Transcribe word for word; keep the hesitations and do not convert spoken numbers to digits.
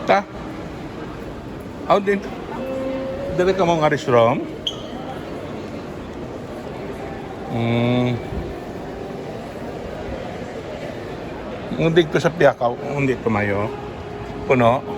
Ta? Aw, din. Dali ka mo nga restroom? Mm. Hindi ko sa piyakaw, hindi ko mayo. Puno.